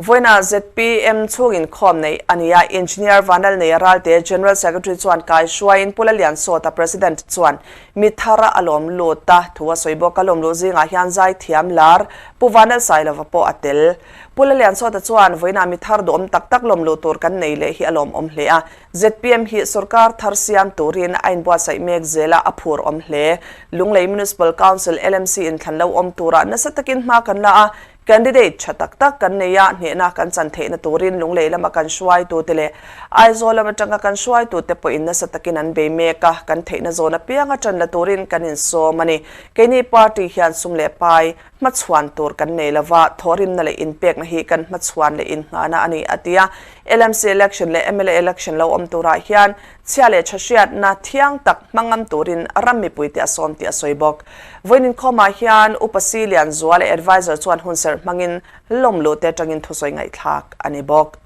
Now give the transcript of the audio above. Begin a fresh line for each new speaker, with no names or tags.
Vawiinah zpm chhung inkhawm neih a ni a, Engineer Vanlalneia Ralte, General Secretary chuan kaihruaiin Pu Laliansawta, President chuan mi thar a lawm lut a thu a sawi bawk. A lawm luh zingah hian zaithiam lar Pu Vanlalsailova pawh a tel. Pu Laliansawta chuan vawiinah mi thar duhawm tak tak lawm luh tur kan nei leh hi a lawmawm hle a, zpm hi sorkar thar siam turin a inbuatsaih mek zel a, a phur awm hle. Lunglei Municipal Council, LMC, inthlan lo awm turah nasa takin hma kan la a, Candidate tha tak tak kan nei a, hnehna kan chan theihna turin Lunglei lama kan hruaitute leh Aizawl lam atanga kan hruaitute pawhin nasa takin an bei mek a, kan theihna zawn apianga tan la turin kan insawm a ni. Keini party hian sum leh pai hmachhuan tur kan nei lova, thawhrimna leh inpekna hi kan hmachhuan leh innghahna a ni, a ti a. LMC election leh mla election lo awm turah hian Chhia leh tha hriatna thiang tak hmangam turin ram mipuite a sawm tih a sawi bawk. Vawiin inkhawmah hian Upa Si Lianzuala adviser chuan hunserh hmangin lawmluhte atangin thusawi ngaihthlak a ni bawk.